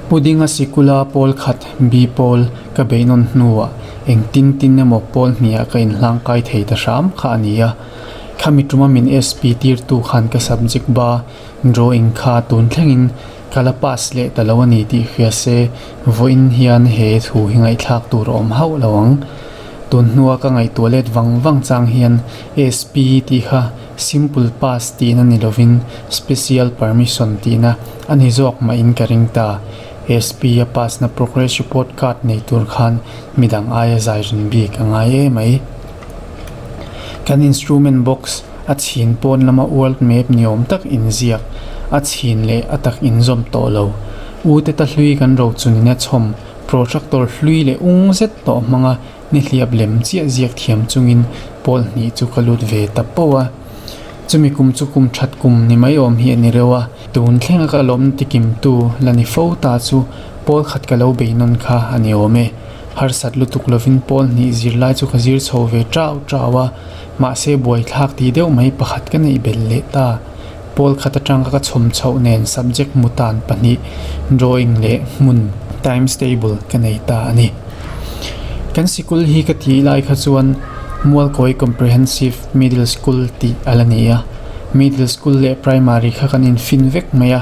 Pudinga sikula pawl khat B pawl ka beihnawn hnuah engtin tin emaw pawl hniah ka inhlangkai thei ta hram kha a ni a. Khami tuma min SP tirtu khan ka subject ba drawing kha tun thlengin ka la pass leh ta lo a ni tih hria se vawiin hian he thu hi ngaihthlak tur a awm hauh lo ang. Tun hnua ka ngaihtuah let vang vang chang hian SP tih kha simple pass tihna ni lovin special permission tihna a ni zawk mahin ka ring ta. SP a pass na progress report card nei tur khan midang aia zai rin bik a ngai e mai. Kan instrument box a chhin pawn lama world map ni awm tak inziak a chhin leh a tak inzawm tawh lo. U te ta hlui kan rochunin a chhawm protractor hlui leh ung zet tawh hmanga nihliap lem chiah ziak thiam chungin pawl hnih chu ka lut ve ta poh a. Chumi kum chu kum that kum ni mai awm hi a ni reuh a, tun thlenga ka lawm tikimtu la ni fo ta chu pawl khat ka lo bei nawn kha a ni awm e. Harsat lutuk lovin pawl hnih zirlai chu ka zir chho ve chau chau a, mahse buaithlak tih deuh mai pakhat ka neih belh leh ta. Pawl khat atanga ka chhawm chhoh nen subject mutan pahnih drawing leh hmun times table ka nei ta a ni. Kan sikul hi ka tih lai kha chuan Mualkawi Comprehensive Middle School tih a la ni a, Middle School leh Primary kha kan infin vek mai a,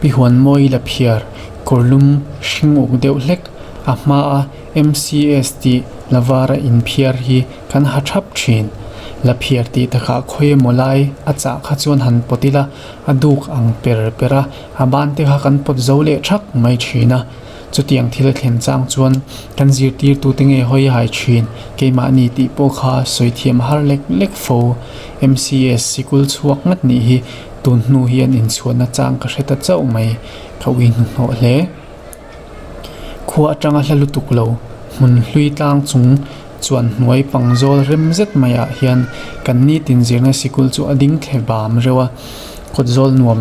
Pi Huanmawi Laphiar kawrlum hring uk deuh hlek a hmaa MCS tih la vara inphiar hi kan ha thap thin. La phiar tih takah khawi emaw lai a chah kha chuan han pawt ila a duk ang per per a, a ban te kha kan pawt zo leh thak mai thin a. Chutiang thil a thlen chang chuan kan zirtirtute nge hawi hai thin keimahni tih pawh kha sawi thiam har lek lek fo. MCS sikul chhuak ngat nih hi tun hnu hian inchhuahna chang ka hre ta chauh mai ka ui hnuhnawh hle. Khua atanga hla lutuk lo hmun hlui tlang chung chuan hnuai pang zawl rem zet maiah hian kan nitin zirna sikul chu a ding thle bam reuh a, kawt zawl nuam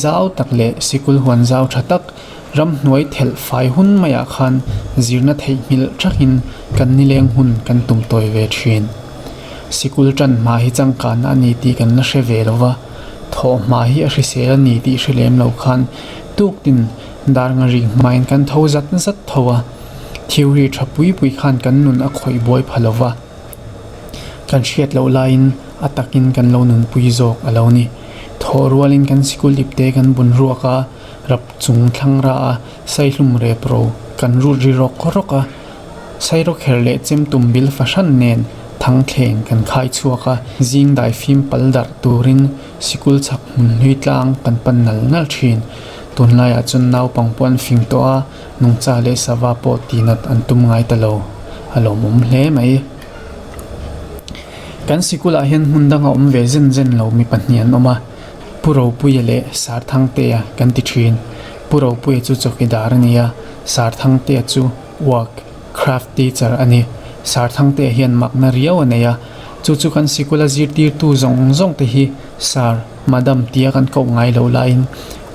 zau tak leh sikul huan zau tha tak ramhnuai thelh fai hun maiah khan zirna theihnghilh thakin kan nileng hun kan tum tawi ve thin. Sikul tan hma hi changkanna a ni tih kan la hre ve lo va, thawh hma hi a hrisel a ni tih hre lem lo khan tuktin Dar ngari hmain kan tho zat zat tho a, theory tha pui pui khan kan nun a khawih buai pha lo va, kan hriat loh laiin a takin kan lo nunpui zawk a lo ni. Thawh rualin kan sikul ipte kan bun ruak a, rap chung thlang ra a, saihlum rep ro kan rut ri rawk rawk a, sairawkher leh chem tum bil fahran nen thangthleng kan khai chhuak a, zing daifim pal darh turin sikul chhak hmun hlui tlang kan pan nal nal thin. Tunlaiah chuan naupang pawh an fing tawh a, nungcha leh sava pawh tihnat an tum ngai ta lo. A lawmawm hle mai. Kan sikulah hian hmun danga awm ve zen zen lo mi pahnih an awm a, Pu Ropuia leh Sarthangtea kan ti thin. Pu Ropuia chu chawkidar a ni a, Sarthangtea chu work, craft teacher a ni. Sarthangtea hian makna riau a nei a, chu chu kan sikula zirtirtu zawng zawng te hi Sar, Madam tia kan koh ngai lo laiin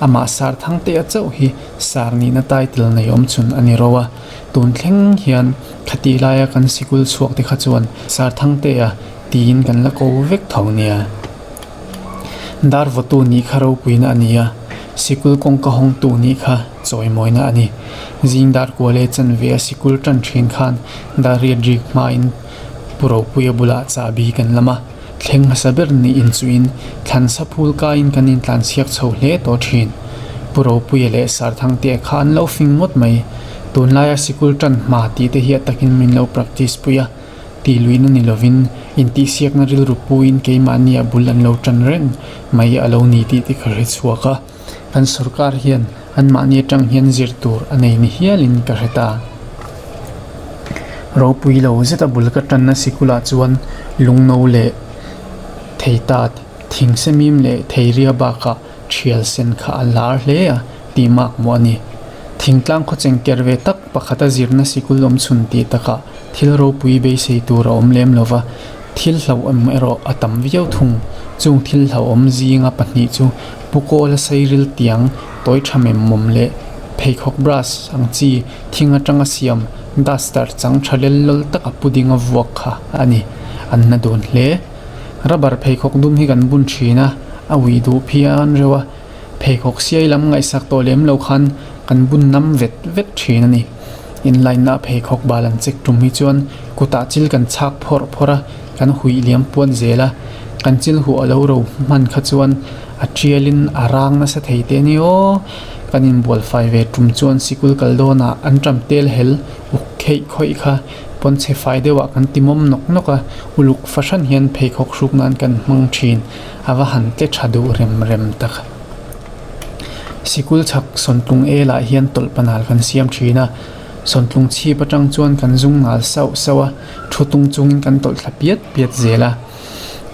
amah Sar Thangtea chauh hi Sar nihna title nei awm chhun a ni ro a. Tun thleng hian khati laia kan sikul chhuak te kha chuan Sar Thangtea tiin kan la ko vek tho nia. Dar vawtu nih kha ropuina a ni a, sikul kawngka hawngtu nih kha chawimawina a ni. Zing dar kual e chanve a sikul tan thin khan dar riat rik hmain Pu Ropuia bulah chahbi kan lam a. Thleng hmasa ber nih inchuhin thlan saphul kaiin kan intlanchhiak chho hle tawh thin. Pu Ropuia leh Sarthangtea kha an lo fing ngawt mai. Tunlaia sikul tan hma tih te hi a takin min lo practice pui a, tih luihna ni lovin intihsiakna rilru puiin keimahnia bul an lo tan reng mai a lo ni tih te ka hre chhuak a. Kan sorkar hian anmahni atang hian zir tur a nei ni hialin ka hre ta. Ropui lo zeta bul ka tanna sikulah chuan lungno leh theitat, thingsemim leh theiria bakah thial sen kha a lar hle a tih mak maw a ni. Thingtlang khawcheng ker ve tak pakhata zirna sikul awm chhun tih takah thil ropui beisei tur a awm lem lova, thil hlauhawm erawh a tam viau thung. Chung thil hlauhawm zinga pahnih chu Pu Kawla sairil tiang tawi tha mem mawm leh pheikhawk brush ang chi thing atanga siam duster chang tha lel lawl taka pudding a vuak kha a ni. An na dun hle. Rubber pheikhawk dum hi kan bun thin a, a ui duh phian reuh a. Pheikhawk siai lam ngaihsak tawh lem lo khan kan bun nam vet vet thin a ni. Inline-na pheikhawk bal an check tum hi chuan kutah chil kan chhak phawrh phawrh a, kan huih liam puat zel a, kan chil huh a lo ro hman kha chuan a tialin a rang nasa thei teh a ni aw. Kan inbual fai ve tum chuan sikul kal dawnah an ṭam tel hel uk kheih khawih kha pawnchhe fai deuhah kan ti mawm nawk nawk a, uluk fahran hian pheikhawk hruk nan kan hmang thin, a va han tle tha duh rem rem tak. Sikul chhak sawntlung elah hian tawlh panal kan siam thin a, sawntlung chhip atang chuan kan zung nal sauh sauh a, thu tung chungin kan tawlh thla piat piat zel a.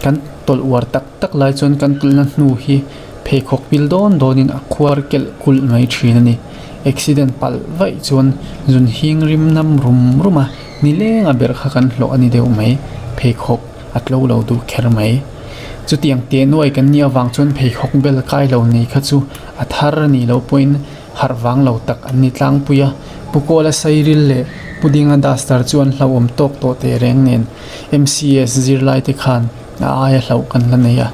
Kan tawlh uar tak tak lai chuan kan tawlhna hnu hi pheikhawk pil dawn dawnin a khuar kelh kulh mai thin a ni. Accident palh vaih chuan zun hing rim nam rum rum a, nileng a berh kha kan hlawh a ni deuh mai, pheikhawk a tlo lo duh kher mai. Chutiang teh nuai kan nih avang chuan pheikhawk bel kai lo nei kha chu a thar a nih loh pawhin harh vang lo tak an ni tlangpui a. Pu Kawla Sairil leh Pu Dinga Duster chu an hlauhawm tawk tawh teh reng nen MCS zirlai te khan a aia hlauh kan la nei a,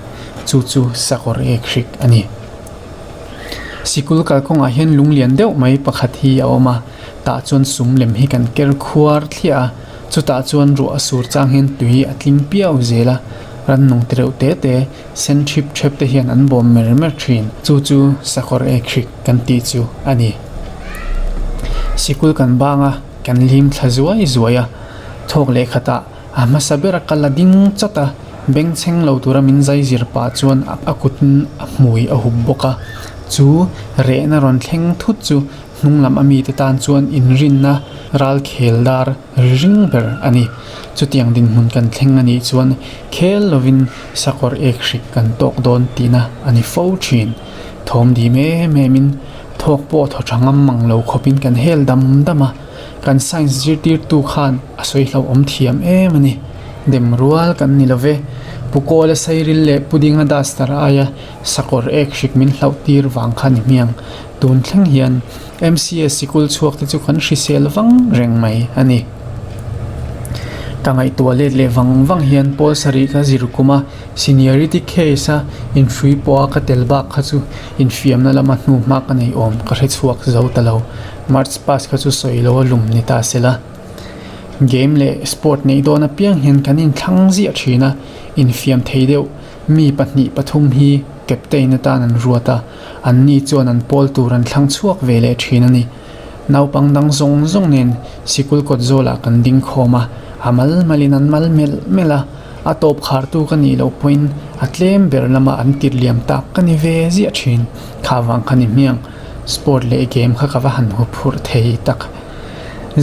chu chu sakawr ek hrik a ni. Sikul kalkawngah hian lung lian deuh mai pakhat hi a awm a, tah chuan sum lem hi kan ker khuar thliah a, chutah chuan ruah a sur chang hian tui a tling piau zel a, rannung ti reuh te te, sen thip thep te hian an bawm mer mer thin. Chu chu sakawr ek hrik kan tih chu a ni. Sikul kan bang a, kan lim thla zuai zuai a, thawk leh khatah A hmasa bera kal a ding chawt a, bengchheng lo tura min zai zir pah chuan a kutin a hmui a hup bawk a. Chu rehna rawn thleng thut chu hnung lam a mite tan chuan inrinna ral khel dar ri ring ber a ni. Chutiang dinhmun kan thleng a nih chuan khel lovin sakawr ek hrik kan tawk dawn tihna a ni fo thin. Thawm dim em emin thawk pawh thaw tha ngam mang lo khawpin kan hel dam dam a. Kan science zirtirtu khan a sawi hlauhawm thiam em a ni. Dem rual kan ni lo ve. Pu Kawla Sairil leh Pu Dinga Duster aia sakawr ek hrik min hlauh tir vang kha ni hmiang. Tun thleng hian MCS sikul chhuak te chu kan hrisel vang reng mai a ni. Ka ngaihtuah let leh vang vang hian pawl sarih ka zir kum a, seniority case a inhrui pawha ka tel bak kha chu infiamna lama hnuhma ka nei awm ka hrechhuak zo ta lo. March pass kha chu sawi lo a lum ni ta se la. Game leh sport neih dawn apiang hian kan inthlang ziah thin a, infiam thei deuh mi pahnih pathum hi captain atan an ruat a, anni chuan an pawl tur an thlang chhuak ve leh thin a ni. Naupang dang zawng zawng nen sikul kawt zawlah kan ding khawm a, a mal malin an mal melh melh a, a tawp khartu ka nih loh pawhin a tlem ber lama an tirh liam tak ka ni ve ziah thin. Kha vang kha ni hmiang. Sport leh game kha ka va han hu phurh thei tak.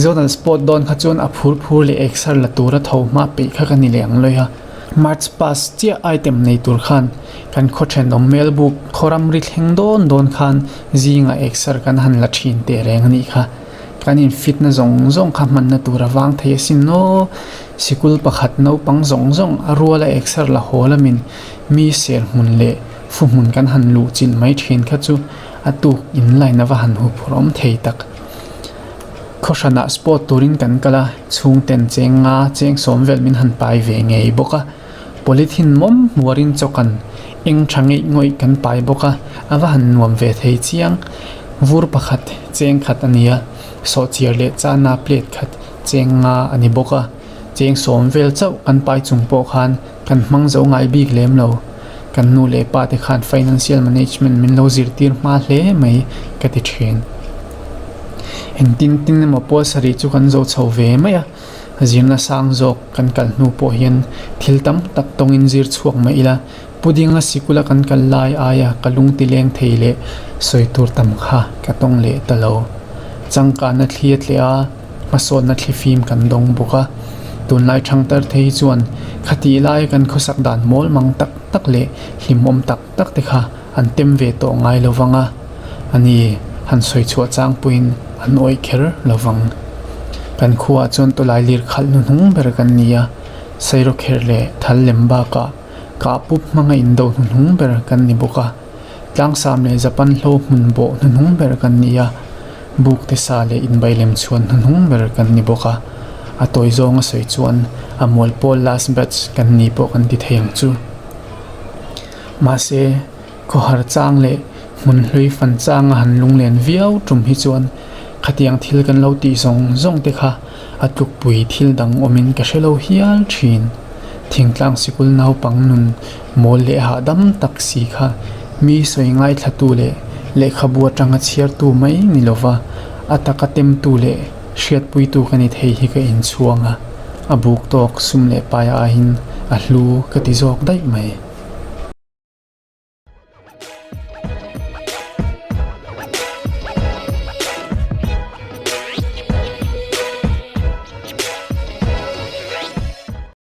Zonal sport dawn kha chuan a phur phur leh exer la tura tho hma peih kha ka ni leh ang lawi a. March pass chiah item nei tur khan kan khaw thenawm Melbuk khaw ramri thleng dawn dawn khan zingah exer kan han la thin teh reng a nih kha. Kan infit na zawng zawng kha hmanna tur a vang thei asin aw. Sikul pakhat naupang zawng zawng a ruala exer la haw lamin mi ser hmun leh Fu hmun kan han luh chilh mai thin kha chu a tuk in line a va han hu phur awm thei tak. Khaw hranah sport turin kan kal a, chhungten cheng nga cheng sawm vel min han pai ve ngei bawk a. Polythene mawm hmuarin chawkan eng tha ngeih ngawih kan pai bawk a, a va han nuam ve thei chiang. Vur pakhat cheng khat a ni a, sawhchiar leh chana plate khat cheng nga a ni bawk a. Cheng sawm vel chauh kan pai chung pawh khan Kan hmang zo ngai bik lem lo. Kan nu leh pa te khan financial management min lo zirtir hma hle mai ka ti thin. Engtin tin emaw pawl sarih chu kan zo chho ve mai a, zirna sang zawk kan kal hnu pawh hian thil tam tak tawngin zir chhuak mai ila, pudinga sikula kan kal lai aia ka lung ti leng thei leh sawi tur tam kha ka tawng leh ta lo. Changkanna thli a tleh a. Hmasawnna thlifim kan dawng bawk a, tunlai thangtar te hi chuan khatih laia kan khawsak dan mawl mang tak tak leh hlimawm tak tak te kha an tem ve tawh ngai lo vang a, ani han sawi chhuah chang pawhin an awih kher lo vang. Kan khuaah chuan tawlai lir khalh hnuhnung ber kan ni a, Sairawkherh leh thal lem bakah kah pup hmanga indo hnuhnung ber kan ni bawk a, Tlangsam leh Japan hlo hmun bawh hnuhnung ber kan ni a. Buk te sa leh inbai lem chhuan hnuhnung ber kan ni bawk a, a tawi zawnga sawi chuan a mual pawl last batch kan ni pawh kan ti thei ang chu. Mahse, khawhar chang leh Hmun hlui fan changa han lunglen viau tum hi chuan khatiang thil kan lo tih zawng zawng te kha a tlukpui thil dang awmin ka hre lo hial thin. Thingtlang sikul naupang nun mawl leh hahdam tak si kha mi sawi ngaithlatu leh lehkhabu atanga chhiartu mai ni lova a taka temtu leh hriatpuitu ka ni thei hi ka inchhuang a, a buk tawk sum leh pai aiin a hlu ka ti zawk daih mai.